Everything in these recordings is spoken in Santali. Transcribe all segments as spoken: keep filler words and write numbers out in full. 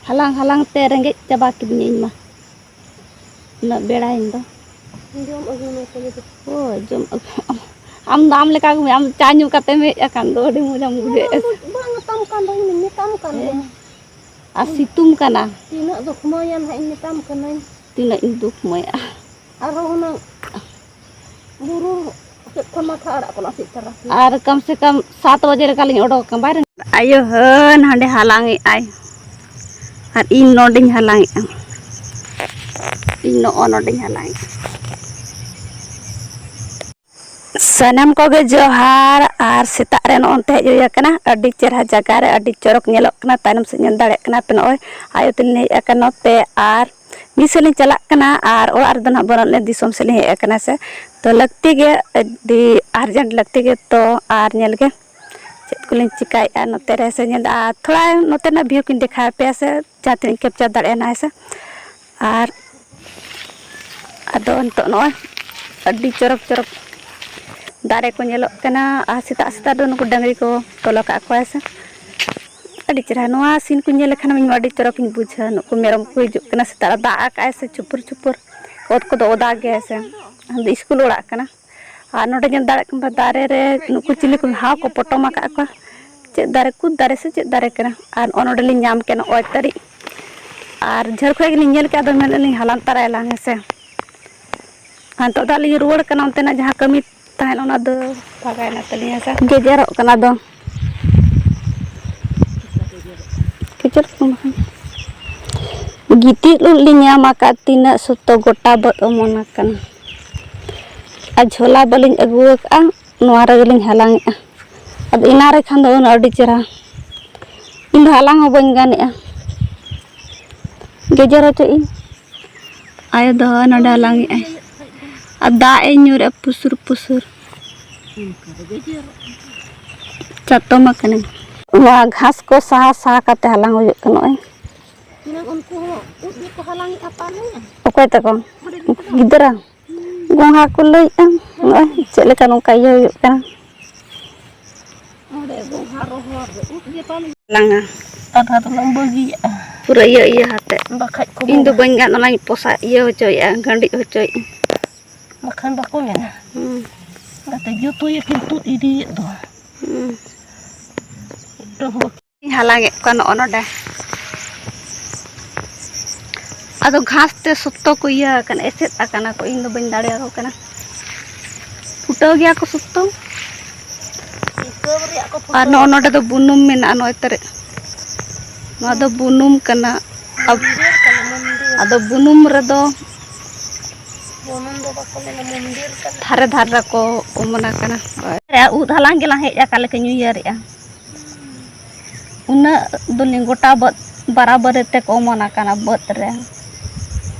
ᱦᱟᱞᱟᱝ ᱦᱟᱞᱟᱝ ᱛᱮ ᱨᱮᱸᱜᱮᱡ ᱪᱟᱵᱟ ᱠᱤᱫᱤᱧᱟ ᱤᱧ ᱢᱟ᱾ ᱩᱱᱟᱹᱜ ᱵᱮᱲᱟᱭᱮᱱ ᱫᱚ᱾ ᱡᱚᱢ ᱟᱹᱜᱩ ᱢᱮ ᱛᱚᱵᱮ ᱫᱚ᱾ ᱦᱳᱭ, ᱡᱚᱢ ᱟᱹᱜᱩ᱾ ᱟᱢ ᱫᱚ ᱟᱢ ᱞᱮᱠᱟ ᱜᱮ ᱟᱢ ᱪᱟ ᱧᱩ ᱠᱟᱛᱮᱢ ᱦᱮᱡ ᱟᱠᱟᱱ ᱫᱚ, ᱟᱹᱰᱤ ᱢᱚᱡᱟᱢ ᱵᱩᱡᱷᱟᱹᱣᱮᱫᱼᱟ᱾ ᱵᱟᱝ, ᱵᱟᱝ ᱢᱮᱛᱟᱢ ᱠᱟᱱ ᱫᱚᱧ, ᱢᱮᱛᱟᱢ ᱠᱟᱱ ᱫᱚᱧ᱾ ᱟᱨ ᱥᱤᱛᱩᱝ ᱠᱟᱱᱟ᱾ ᱛᱤᱱᱟᱹᱜ ᱫᱩᱠᱷᱢᱟᱹᱭᱟ ᱱᱟᱦᱟᱜ ᱤᱧ ᱢᱮᱛᱟᱢ ᱠᱟᱹᱱᱟᱹᱧ᱾ ᱛᱤᱱᱟᱹᱜ ᱤᱧ ᱫᱩᱠᱷᱢᱟᱹᱭᱟ᱾ ᱟᱨᱦᱚᱸ ᱦᱩᱱᱟᱹᱝ ᱵᱩᱨᱩ ᱥᱮᱫ ᱠᱷᱚᱱ ᱢᱟᱴᱷᱟ ᱟᱲᱟᱜ ᱠᱚ ᱞᱟᱥᱮᱫ ᱛᱟᱨᱟ ᱠᱮᱭᱟ᱾ ᱟᱨ ᱠᱚᱢ ᱥᱮ ᱠᱚᱢ ᱥᱟᱛ ᱵᱟᱡᱮ ᱞᱮᱠᱟᱞᱤᱧ ᱚᱰᱚᱠ ᱟᱠᱟᱱᱟ ᱵᱟᱭᱨᱮ᱾ ᱟᱭᱳ ᱦᱟᱹᱱ ᱦᱟᱸᱰᱮ ᱦᱟᱞᱟᱝ ᱮᱫ ᱟᱭ᱾ ᱟᱨ ᱤᱧ ᱱᱚᱰᱮᱧ ᱦᱟᱞᱟᱝ ᱮᱫᱼᱟ᱾ ᱤᱧ ᱱᱚᱜᱼᱚ ᱱᱚᱰᱮᱧ ᱦᱟᱞᱟᱝ ᱮᱫᱼᱟ᱾ ᱥᱟᱱᱟᱢ ᱠᱚᱜᱮ ᱡᱚᱦᱟᱨ᱾ ᱟᱨ ᱥᱮᱛᱟᱜ ᱨᱮ ᱱᱚᱜᱼᱚ ᱱᱚᱛᱮ ᱦᱮᱡ ᱦᱩᱭ ᱟᱠᱟᱱᱟ, ᱟᱹᱰᱤ ᱪᱮᱦᱨᱟ ᱡᱟᱭᱜᱟ ᱨᱮ ᱟᱹᱰᱤ ᱪᱚᱨᱚᱠ ᱧᱮᱞᱚᱜ ᱠᱟᱱᱟ᱾ ᱛᱟᱭᱱᱚᱢ ᱥᱮᱫ ᱧᱮᱞ ᱫᱟᱲᱮᱭᱟᱜ ᱠᱟᱱᱟ ᱯᱮ ᱱᱚᱜᱼᱚᱭ ᱟᱭᱳ ᱛᱟᱹᱞᱤᱧ ᱦᱮᱡ ᱟᱠᱟᱱᱟ ᱱᱚᱛᱮ, ᱟᱨ ᱢᱤᱫ ᱥᱮᱫ ᱞᱤᱧ ᱪᱟᱞᱟᱜ ᱠᱟᱱᱟ᱾ ᱟᱨ ᱚᱲᱟᱜ ᱨᱮᱫᱚ ᱱᱟᱦᱟᱜ ᱵᱟᱹᱱᱩᱜ ᱞᱤᱧᱟ, ᱫᱤᱥᱚᱢ ᱥᱮᱫ ᱞᱤᱧ ᱦᱮᱡ ᱟᱠᱟᱱᱟ ᱥᱮ᱾ ᱛᱚ ᱞᱟᱹᱠᱛᱤ ᱜᱮ, ᱟᱹᱰᱤ ᱟᱨᱡᱮᱱᱴ ᱞᱟᱹᱠᱛᱤ ᱜᱮ᱾ ᱛᱚ ᱟᱨ ᱧᱮᱞ ᱜᱮ ᱪᱮᱫ ᱠᱚᱞᱤᱧ ᱪᱤᱠᱟᱹᱭᱮᱫᱼᱟ ᱱᱚᱛᱮ ᱨᱮ ᱥᱮ ᱧᱮᱞ ᱫᱟ᱾ ᱟᱨ ᱛᱷᱚᱲᱟ ᱱᱚᱛᱮᱱᱟᱜ ᱵᱷᱤᱭᱩ ᱠᱚᱧ ᱫᱮᱠᱷᱟᱣ ᱟᱯᱮᱭᱟ ᱥᱮ, ᱡᱟᱦᱟᱸ ᱛᱤᱱᱟᱹᱜ ᱤᱧ ᱠᱮᱯᱪᱟᱨ ᱫᱟᱲᱮᱭᱟᱜᱼᱟ ᱱᱟᱦᱟᱜ ᱦᱮᱸ ᱥᱮ᱾ ᱟᱨ ᱟᱫᱚ ᱱᱤᱛᱚᱜ ᱱᱚᱜᱼᱚᱭ ᱟᱹᱰᱤ ᱪᱚᱨᱚᱠ ᱪᱚᱨᱚᱠ ᱫᱟᱨᱮ ᱠᱚ ᱧᱮᱞᱚᱜ ᱠᱟᱱᱟ᱾ ᱟᱨ ᱥᱮᱛᱟᱜ ᱥᱮᱛᱟᱜ ᱫᱚ ᱱᱩᱠᱩ ᱰᱟᱹᱝᱨᱤ ᱠᱚ ᱛᱚᱞᱚ ᱠᱟᱜ ᱠᱚᱣᱟ ᱥᱮ᱾ ᱟᱹᱰᱤ ᱪᱮᱦᱨᱟ ᱱᱚᱣᱟ ᱥᱤᱱ ᱠᱚ ᱧᱮᱞ ᱞᱮᱠᱷᱟᱱ ᱤᱧ ᱢᱟ ᱟᱹᱰᱤ ᱪᱚᱨᱚᱠ ᱤᱧ ᱵᱩᱡᱷᱟᱹᱣᱟ᱾ ᱱᱩᱠᱩ ᱢᱮᱨᱚᱢ ᱠᱚ ᱦᱤᱡᱩᱜ ᱠᱟᱱᱟ, ᱥᱮᱛᱟᱜ ᱨᱮ ᱫᱟᱜ ᱟᱠᱟᱜᱼᱟᱭ ᱥᱮ ᱪᱷᱩᱯᱩᱨ ᱪᱷᱩᱯᱩᱨ, ᱚᱛ ᱠᱚᱫᱚ ᱚᱫᱟ ᱜᱮᱭᱟ ᱥᱮ᱾ ᱟᱫᱚ ᱥᱠᱩᱞ ᱚᱲᱟᱜ ᱠᱟᱱᱟ᱾ ᱟᱨ ᱱᱚᱰᱮ ᱧᱮᱞ ᱫᱟᱲᱮᱭᱟᱜ ᱠᱟᱱᱟ ᱫᱟᱨᱮ ᱨᱮ ᱱᱩᱠᱩ ᱪᱤᱞᱤ ᱠᱚ ᱦᱟᱣ ᱠᱚ ᱯᱚᱴᱚᱢ ᱟᱠᱟᱫ ᱠᱚᱣᱟ᱾ ᱪᱮᱫ ᱫᱟᱨᱮ, ᱠᱩᱫ ᱫᱟᱨᱮ ᱥᱮ ᱪᱮᱫ ᱫᱟᱨᱮ ᱠᱟᱱᱟ? ᱟᱨ ᱱᱚᱜᱼᱚ ᱱᱚᱰᱮ ᱞᱤᱧ ᱧᱟᱢ ᱠᱮᱫ ᱱᱚᱜᱼᱚᱭ ᱛᱟᱹᱨᱤᱡ᱾ ᱟᱨ ᱡᱷᱟᱹᱞ ᱠᱷᱚᱡ ᱜᱮᱞᱤᱧ ᱧᱮᱞ ᱠᱮᱫ, ᱟᱫᱚ ᱢᱮᱱᱮᱫ ᱞᱤᱧ ᱦᱟᱞᱟᱝ ᱛᱟᱨᱟᱭᱟᱞᱟᱝ ᱦᱮᱸ ᱥᱮ᱾ ᱟᱨ ᱱᱤᱛᱚᱜ ᱫᱚ ᱟᱹᱞᱤᱧ ᱨᱩᱣᱟᱹᱲ ᱠᱟᱱᱟ, ᱚᱱᱛᱮᱱᱟᱜ ᱡᱟᱦᱟᱸ ᱠᱟᱹᱢᱤ ᱛᱟᱦᱮᱸᱫ ᱚᱱᱟ ᱫᱚ ᱵᱷᱟᱜᱟᱭᱮᱱᱟ ᱛᱟᱹᱞᱤᱧᱟ ᱥᱮ᱾ ᱜᱮᱡᱮᱨᱚᱜ ᱠᱟᱱᱟ ᱫᱚ᱾ ᱠᱮᱪᱮᱨ ᱠᱚ ᱵᱟᱠᱷᱟᱱ᱾ ᱜᱤᱛᱤᱡ ᱩᱫ ᱞᱤᱧ ᱧᱟᱢ ᱟᱠᱟᱫ, ᱛᱤᱱᱟᱹᱜ ᱥᱚᱛᱚ ᱜᱚᱴᱟ ᱵᱟᱹᱫ ᱚᱢᱚᱱ ᱟᱠᱟᱱᱟ᱾ ᱟᱨ ᱡᱷᱚᱞᱟ ᱵᱟᱹᱞᱤᱧ ᱟᱹᱜᱩ ᱟᱠᱟᱫᱼᱟ, ᱱᱚᱣᱟ ᱨᱮᱜᱮᱞᱤᱧ ᱦᱟᱞᱟᱝ ᱮᱫᱼᱟ᱾ ᱟᱫᱚ ᱮᱱᱟ ᱨᱮ ᱠᱷᱟᱱ ᱫᱚ ᱩᱱᱟᱹᱜ ᱟᱹᱰᱤ ᱪᱮᱦᱨᱟ᱾ ᱤᱧ ᱫᱚ ᱦᱟᱞᱟᱝ ᱦᱚᱸ ᱵᱟᱹᱧ ᱜᱟᱱᱮᱫᱼᱟ᱾ ᱜᱮᱡᱮᱨ ᱦᱚᱪᱚᱜ ᱤᱧ᱾ ᱟᱭᱳ ᱫᱚ ᱱᱚᱰᱮ ᱦᱟᱞᱟᱝ ᱮᱫᱼᱟᱭ᱾ ᱟᱨ ᱫᱟᱜ ᱮ ᱧᱩᱨᱮᱜᱼᱟ ᱯᱩᱥᱩᱨ ᱯᱩᱥᱩᱨ᱾ ᱪᱟᱛᱚᱢ ᱟᱠᱟᱱᱟᱹᱧ᱾ ᱱᱚᱣᱟ ᱜᱷᱟᱥ ᱠᱚ ᱥᱟᱦᱟ ᱥᱟᱦᱟ ᱠᱟᱛᱮ ᱦᱟᱞᱟᱝ ᱦᱩᱭᱩᱜ ᱠᱟᱱᱟ ᱱᱚᱜᱼᱚᱭ᱾ ᱦᱩᱱᱟᱹᱝ ᱩᱱᱠᱩ ᱦᱚᱸ ᱩᱫ ᱜᱮᱠᱚ ᱦᱟᱞᱟᱝ ᱮᱫᱼᱟ ᱯᱟᱞᱮ᱾ ᱚᱠᱚᱭ ᱛᱟᱠᱚ? ᱩᱱᱠᱩ ᱜᱤᱫᱽᱨᱟᱹ? ᱜᱚᱸᱜᱷᱟ ᱠᱚ ᱞᱟᱹᱭᱮᱫᱼᱟ᱾ ᱱᱚᱜᱼᱚᱭ ᱪᱮᱫ ᱞᱮᱠᱟ ᱱᱚᱝᱠᱟ ᱤᱭᱟᱹ ᱦᱩᱭᱩᱜ ᱠᱟᱱᱟ᱾ ᱚᱸᱰᱮ ᱜᱚᱸᱜᱷᱟ ᱨᱚᱦᱚᱲ ᱨᱮ ᱩᱫ ᱜᱮ ᱯᱟᱞᱮ᱾ ᱞᱟᱝᱟ᱾ ᱟᱫᱷᱟ ᱫᱚᱞᱟᱝ ᱵᱟᱹᱜᱤᱭᱟᱜᱼᱟ᱾ ᱯᱩᱨᱟᱹ ᱤᱭᱟᱹ ᱤᱭᱟᱹ ᱦᱟᱛᱮ᱾ ᱵᱟᱠᱷᱟᱡ ᱠᱚ ᱤᱧ ᱫᱚ ᱢᱮᱱᱟ᱾ ᱵᱟᱹᱧ ᱜᱟᱱ, ᱚᱱᱟᱧ ᱯᱚᱥᱟ ᱤᱭᱟᱹ ᱦᱚᱪᱚᱭᱮᱫᱼᱟ, ᱜᱟᱹᱰᱤᱡ ᱦᱚᱪᱚᱭᱮᱫᱼᱟ᱾ ᱵᱟᱠᱷᱟᱱ ᱵᱟᱠᱚ ᱢᱮᱱᱟ᱾ ᱦᱩᱸ᱾ ᱜᱟᱛᱮ ᱡᱚᱛᱚ ᱤᱭᱟᱹ ᱠᱤᱱ ᱛᱩᱫ ᱤᱫᱤᱭᱮᱫ ᱫᱚ᱾ ᱦᱩᱸ᱾ ᱢᱤᱫᱴᱟᱝ ᱦᱚᱸ ᱵᱟᱠᱚ ᱦᱟᱞᱟᱝ ᱮᱫ ᱠᱚᱣᱟ ᱱᱚᱜᱼᱚ ᱱᱚᱰᱮ᱾ ᱟᱫᱚ ᱜᱷᱟᱥ ᱛᱮ ᱥᱚᱠᱛᱚ ᱠᱚ ᱤᱭᱟᱹ ᱟᱠᱟᱱᱟ, ᱮᱥᱮᱫ ᱟᱠᱟᱱᱟ ᱠᱚ, ᱤᱧ ᱫᱚ ᱵᱟᱹᱧ ᱫᱟᱲᱮᱭᱟᱠᱚ ᱠᱟᱱᱟ᱾ ᱯᱷᱩᱴᱟᱹᱣ ᱜᱮᱭᱟ ᱠᱚ ᱥᱚᱠᱛᱚ᱾ ᱦᱤᱥᱟᱹᱵ ᱨᱮᱭᱟᱜ ᱠᱚ ᱟᱨ ᱯᱷᱩᱴᱟᱹᱣ ᱱᱚᱜᱼᱚ ᱱᱚᱰᱮ ᱫᱚ ᱵᱩᱱᱩᱢ ᱢᱮᱱᱟᱜᱼᱟ, ᱱᱚᱜᱼᱚᱭ ᱛᱟᱨᱮ᱾ ᱱᱚᱣᱟ ᱫᱚ ᱵᱩᱱᱩᱢ ᱠᱟᱱᱟ᱾ ᱟᱵ-, ᱢᱚᱱᱫᱤᱨ ᱠᱟᱱᱟ, ᱢᱚᱱᱫᱤᱨ᱾ ᱟᱫᱚ ᱵᱩᱱᱩᱢ ᱨᱮᱫᱚ ᱵᱩᱱᱩᱢ ᱫᱚ ᱵᱟᱠᱚ ᱢᱮᱱᱟ, ᱢᱚᱱᱫᱤᱨ ᱠᱟᱱᱟ᱾ ᱫᱷᱟᱨᱮ ᱫᱷᱟᱨᱮ ᱠᱚ ᱚᱢᱚᱱ ᱟᱠᱟᱱᱟ᱾ ᱩᱫ ᱦᱟᱞᱟᱝ ᱜᱮᱞᱟᱝ ᱦᱮᱡ ᱟᱠᱟᱱ ᱞᱮᱠᱟᱧ ᱩᱭᱦᱟᱹᱨᱮᱜᱼᱟ᱾ ᱩᱱᱟᱹᱜ ᱫᱚᱞᱤᱧ ᱜᱚᱴᱟ ᱵᱟᱹᱫᱽ ᱵᱟᱨᱟᱵᱟᱹᱨᱤ ᱛᱮᱠᱚ ᱚᱢᱚᱱ ᱟᱠᱟᱱᱟ ᱵᱟᱹᱫᱽ ᱨᱮ,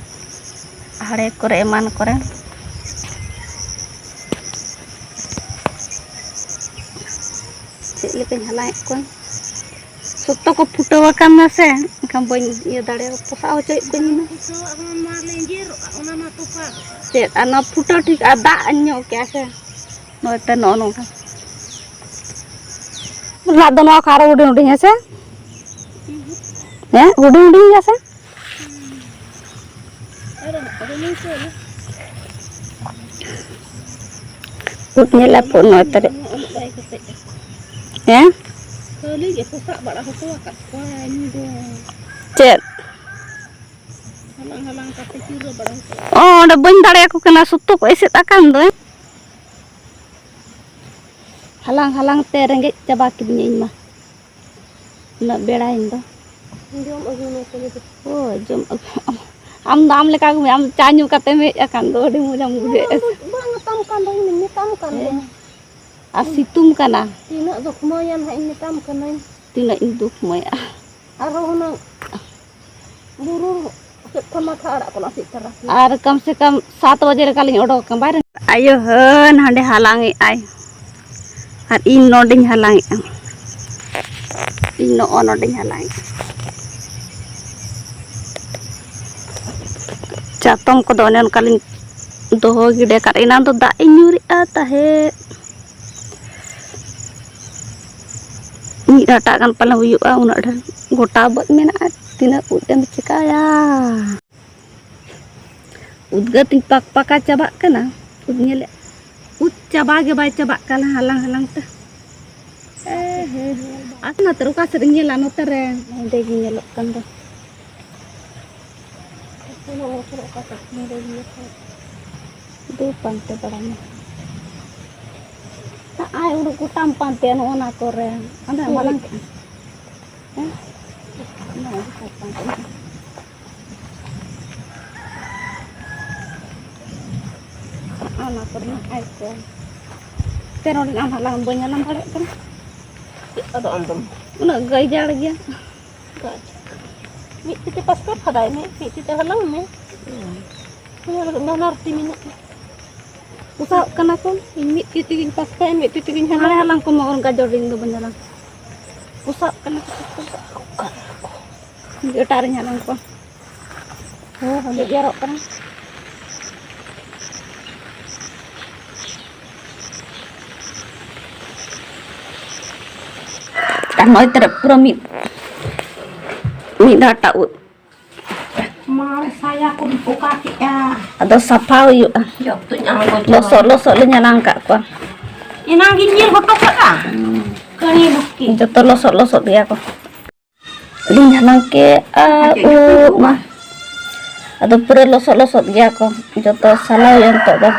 ᱟᱲᱮ ᱠᱚᱨᱮ ᱮᱢᱟᱱ ᱠᱚᱨᱮ᱾ ᱪᱮᱫ ᱞᱮᱠᱟᱧ ᱦᱟᱞᱟᱝ ᱮᱫ ᱠᱚᱣᱟ, ᱥᱚᱠᱛᱚ ᱠᱚ ᱯᱷᱩᱴᱟᱹᱣ ᱟᱠᱟᱱᱟ ᱥᱮ, ᱮᱱᱠᱷᱟᱱ ᱵᱟᱹᱧ ᱤᱭᱟᱹ ᱫᱟᱲᱮᱭᱟᱜᱼᱟ, ᱯᱚᱥᱟᱜ ᱦᱚᱪᱚᱭᱮᱫ ᱠᱚᱣᱟᱧ ᱤᱧ ᱢᱟ᱾ ᱯᱷᱩᱴᱟᱹᱣᱟᱜ ᱦᱚᱸ ᱢᱟ ᱞᱮᱸᱡᱮᱨᱚᱜᱼᱟ, ᱚᱱᱟ ᱢᱟ ᱛᱚᱯᱟᱜᱚᱜᱼᱟ᱾ ᱪᱮᱫ, ᱟᱨ ᱱᱚᱣᱟ ᱯᱷᱩᱴᱟᱹᱣ ᱴᱷᱤᱠ ᱟᱨ ᱫᱟᱜ ᱤᱧ ᱧᱚᱜ ᱠᱮᱜᱼᱟ ᱥᱮ, ᱱᱚᱜᱼᱚᱭ ᱛᱚ ᱱᱚᱜᱼᱚ ᱱᱚᱝᱠᱟ᱾ ᱞᱟᱫ ᱫᱚ ᱱᱚᱣᱟ ᱠᱷᱚᱱ ᱟᱨᱚ ᱦᱩᱰᱤᱧ ᱦᱩᱰᱤᱧ ᱦᱮᱸ ᱥᱮ? ᱦᱮᱸ, ᱦᱩᱰᱤᱧ ᱦᱩᱰᱤᱧ ᱜᱮᱭᱟ ᱥᱮ? ᱩᱫ ᱧᱮᱞ ᱟᱯᱮ ᱱᱚᱜᱼᱚᱭ ᱛᱟᱨᱮ᱾ ᱦᱮᱸ? ᱠᱷᱟᱹᱞᱤ ᱜᱮ ᱯᱚᱥᱟᱜ ᱵᱟᱲᱟ ᱦᱚᱴᱚ ᱟᱠᱟᱫ ᱠᱚᱣᱟᱭ ᱩᱱᱤ ᱫᱚ᱾ ᱪᱮᱫ? ᱦᱟᱞᱟᱝ ᱦᱟᱞᱟᱝ ᱠᱟᱛᱮ ᱪᱤᱨᱟᱹ ᱵᱟᱲᱟ ᱦᱚᱴᱚ ᱟᱠᱟᱫ᱾ ᱚ, ᱚᱸᱰᱮ ᱵᱟᱹᱧ ᱫᱟᱲᱮᱭᱟᱠᱚ ᱠᱟᱱᱟ, ᱥᱚᱠᱛᱚ ᱠᱚ ᱮᱥᱮᱫ ᱟᱠᱟᱱ ᱫᱚ᱾ ᱦᱟᱞᱟᱝ ᱦᱟᱞᱟᱝ ᱛᱮ ᱨᱮᱸᱜᱮᱡ ᱪᱟᱵᱟ ᱠᱤᱫᱤᱧᱟ ᱤᱧ ᱢᱟ᱾ ᱩᱱᱟᱹᱜ ᱵᱮᱲᱟᱭᱮᱱ ᱫᱚ᱾ ᱡᱚᱢ ᱟᱹᱜᱩ ᱢᱮ ᱛᱚᱵᱮ ᱫᱚ᱾ ᱦᱳᱭ, ᱡᱚᱢ ᱟᱹᱜᱩ᱾ ᱟᱢ ᱫᱚ ᱟᱢ ᱞᱮᱠᱟ ᱜᱮ, ᱟᱢ ᱪᱟ ᱧᱩ ᱠᱟᱛᱮᱢ ᱦᱮᱡ ᱟᱠᱟᱱ ᱫᱚ, ᱟᱹᱰᱤ ᱢᱚᱡᱟᱢ ᱵᱩᱡᱷᱟᱹᱣᱮᱫᱼᱟ᱾ ᱵᱟᱝ, ᱵᱟᱝ ᱢᱮᱛᱟᱢ ᱠᱟᱱ ᱫᱚᱧ, ᱢᱮᱛᱟᱢ ᱠᱟᱱ ᱦᱮᱸ᱾ ᱫᱚ᱾ ᱟᱨ ᱥᱤᱛᱩᱝ ᱠᱟᱱᱟ᱾ ᱛᱤᱱᱟᱹᱜ ᱫᱩᱠᱷᱢᱟᱹᱭᱟ ᱱᱟᱦᱟᱜ ᱤᱧ ᱢᱮᱛᱟᱢ ᱠᱟᱹᱱᱟᱹᱧ᱾ ᱛᱤᱱᱟᱹᱜ ᱤᱧ ᱫᱩᱠᱷᱢᱟᱹᱭᱟ᱾ ᱟᱨᱦᱚᱸ ᱦᱩᱱᱟᱹᱝ ᱵᱩᱨᱩ ᱪᱮᱫ ᱠᱚ ᱢᱟᱴᱷᱟ ᱟᱲᱟᱜ ᱠᱚ ᱱᱟᱥᱮ ᱛᱟᱨᱟ᱾ ᱟᱨ ᱠᱚᱢ ᱥᱮ ᱠᱚᱢ ᱥᱟᱛ ᱵᱟᱡᱮ ᱞᱮᱠᱟᱞᱤᱧ ᱚᱰᱚᱠ ᱟᱠᱟᱱᱟ ᱵᱟᱭᱨᱮ᱾ ᱟᱭᱳ ᱦᱟᱹᱱ ᱦᱟᱸᱰᱮ ᱦᱟᱞᱟᱝ ᱮᱫ ᱟᱭ᱾ ᱟᱨ ᱤᱧ ᱱᱚᱰᱮᱧ ᱦᱟᱞᱟᱝ ᱮᱫᱼᱟ᱾ ᱤᱧ ᱱᱚᱜᱼᱚ ᱱᱚᱰᱮᱧ ᱦᱟᱞᱟᱝ ᱮᱫᱼᱟ᱾ ᱪᱟᱛᱚᱢ ᱠᱚᱫᱚ ᱚᱱᱮ ᱚᱱᱠᱟᱞᱤᱧ ᱫᱚᱦᱚ ᱜᱤᱰᱤ ᱟᱠᱟᱫ᱾ ᱮᱱᱟᱝ ᱫᱚ ᱫᱟᱜ ᱤᱧ ᱧᱩᱨᱮᱜᱼᱟ ᱛᱟᱦᱮᱸᱫ᱾ ᱢᱤᱫ ᱦᱟᱴᱟᱜ ᱜᱟᱱ ᱯᱟᱞᱮ ᱦᱩᱭᱩᱜᱼᱟ, ᱩᱱᱟᱹᱜ ᱰᱷᱮᱨ ᱜᱚᱴᱟ ᱵᱟᱹᱫᱽ ᱢᱮᱱᱟᱜᱼᱟ᱾ ᱛᱤᱱᱟᱹᱜ ᱩᱫ ᱮᱢ ᱪᱤᱠᱟᱹᱭᱟ? ᱩᱫᱜᱟᱹᱨ ᱛᱤᱧ ᱯᱟᱠ ᱯᱟᱠᱟ ᱪᱟᱵᱟᱜ ᱠᱟᱱᱟ᱾ ᱩᱫ ᱧᱮᱞᱮᱫ, ᱩᱫ ᱪᱟᱵᱟ ᱜᱮ ᱵᱟᱭ ᱪᱟᱵᱟᱜ ᱠᱟᱱᱟ ᱦᱟᱞᱟᱝ ᱦᱟᱞᱟᱝ ᱛᱮ᱾ ᱮ ᱦᱮ, ᱟᱨ ᱱᱚᱛᱮ ᱨᱮ ᱚᱠᱟ ᱥᱮᱫ ᱤᱧ ᱧᱮᱞᱟ? ᱱᱚᱛᱮ ᱨᱮ ᱦᱮᱸᱫᱮ ᱜᱮ ᱧᱮᱞᱚᱜ ᱠᱟᱱ ᱫᱚ᱾ ᱫᱩ ᱯᱟᱱᱛᱮ ᱵᱟᱲᱟᱭ ᱢᱮ᱾ ᱟᱭ ᱩᱰᱩᱠ ᱜᱚᱴᱟᱢ ᱯᱟᱱᱛᱮᱭᱟ ᱱᱚᱜᱼᱚ ᱱᱟ ᱠᱚᱨᱮ᱾ ᱚᱸᱰᱮ ᱢᱟᱨᱟᱝ ᱠᱟᱜᱼᱟ᱾ ᱦᱮᱸ? ᱚᱱᱟ ᱩᱰᱩᱠ ᱯᱟᱱᱛᱮ ᱢᱮ᱾ ᱚᱱᱟ ᱠᱚᱨᱮ ᱟᱭ ᱠᱚ᱾ ᱛᱮ ᱱᱚᱰᱮ ᱟᱢ ᱦᱟᱞᱟᱝ ᱵᱟᱹᱧ ᱦᱟᱞᱟᱝ ᱫᱟᱲᱮᱭᱟᱜ ᱠᱟᱱᱟ᱾ ᱪᱮᱫ ᱟᱫᱚ ᱟᱢ ᱫᱚᱢ ᱩᱱᱟᱹᱜ ᱜᱟᱹᱭᱡᱟᱲ ᱜᱮᱭᱟ᱾ ᱢᱤᱫ ᱛᱤ ᱛᱮ ᱯᱟᱥᱠᱟ ᱯᱷᱟᱫᱟᱭ ᱢᱮ, ᱢᱤᱫ ᱛᱤ ᱛᱮ ᱦᱟᱞᱟᱝ ᱢᱮ᱾ ᱦᱩᱸ᱾ ᱱᱚᱣᱟ ᱞᱟᱹᱜᱤᱫ ᱵᱟᱱᱟᱨ ᱛᱤ ᱢᱮᱱᱟᱜᱼᱟ᱾ ᱯᱚᱥᱟᱜ ᱠᱟᱱᱟ ᱠᱚ, ᱤᱧ ᱢᱤᱫ ᱛᱤ ᱛᱮᱜᱮᱧ ᱯᱟᱥᱠᱟᱭᱟ, ᱢᱤᱫ ᱛᱤ ᱛᱮᱜᱮᱧ ᱦᱟᱞᱟᱝ᱾ ᱦᱟᱞᱟᱝ ᱠᱚᱢᱟ, ᱚᱱᱠᱟ ᱡᱚᱨ ᱫᱤᱱ ᱫᱚ ᱵᱟᱹᱧ ᱦᱟᱞᱟᱝ᱾ ᱯᱚᱥᱟᱜ ᱠᱟᱱᱟ ᱠᱚ᱾ ᱤᱧ ᱫᱚ ᱮᱴᱟᱜ ᱨᱤᱧ ᱦᱟᱞᱟᱝ ᱠᱚᱣᱟ᱾ ᱦᱮᱸ, ᱦᱮᱸ᱾ ᱜᱮᱡᱮᱨᱚᱜ ᱠᱟᱱᱟ᱾ ᱟᱨ ᱱᱚᱜᱼᱚᱭ ᱛᱟᱨᱟ ᱯᱩᱨᱟᱹ ᱢᱤᱫ, ᱢᱤᱫ ᱰᱟᱴᱟ ᱩᱫ᱾ ᱢᱟᱲᱮ ᱥᱟᱭᱟ ᱠᱚ ᱯᱚᱠᱟ ᱠᱮᱜᱼᱟ᱾ ᱟᱫᱚ ᱥᱟᱯᱷᱟ ᱦᱩᱭᱩᱜᱼᱟ᱾ ᱡᱚᱛᱚᱧ ᱟᱬᱜᱚ ᱪᱟᱵᱟᱭᱟ᱾ ᱞᱚᱥᱚᱫ, ᱞᱚᱥᱚᱫ ᱞᱮ ᱧᱟᱞᱟᱝ ᱠᱟᱜ ᱠᱚᱣᱟ᱾ ᱮᱱᱟᱝ ᱜᱤᱧ ᱧᱮᱞ ᱦᱚᱴᱚ ᱠᱟᱜᱼᱟ᱾ ᱦᱩᱸ᱾ ᱠᱟᱹᱲᱤ ᱵᱩᱠᱤ᱾ ᱡᱚᱛᱚ ᱞᱚᱥᱚᱫ, ᱞᱚᱥᱚᱫ ᱜᱮᱭᱟ ᱠᱚ᱾ ᱟᱹᱰᱤᱧ ᱦᱟᱞᱟᱝ ᱠᱮᱜᱼᱟ ᱩᱫ ᱢᱟ᱾ ᱟᱫᱚ ᱯᱩᱨᱟᱹ ᱞᱚᱥᱚᱫ, ᱞᱚᱥᱚᱫ ᱜᱮᱭᱟ ᱠᱚ᱾ ᱡᱚᱛᱚ ᱥᱟᱞᱟ ᱦᱩᱭᱩᱜᱼᱟ ᱱᱤᱛᱚᱜ ᱫᱚ᱾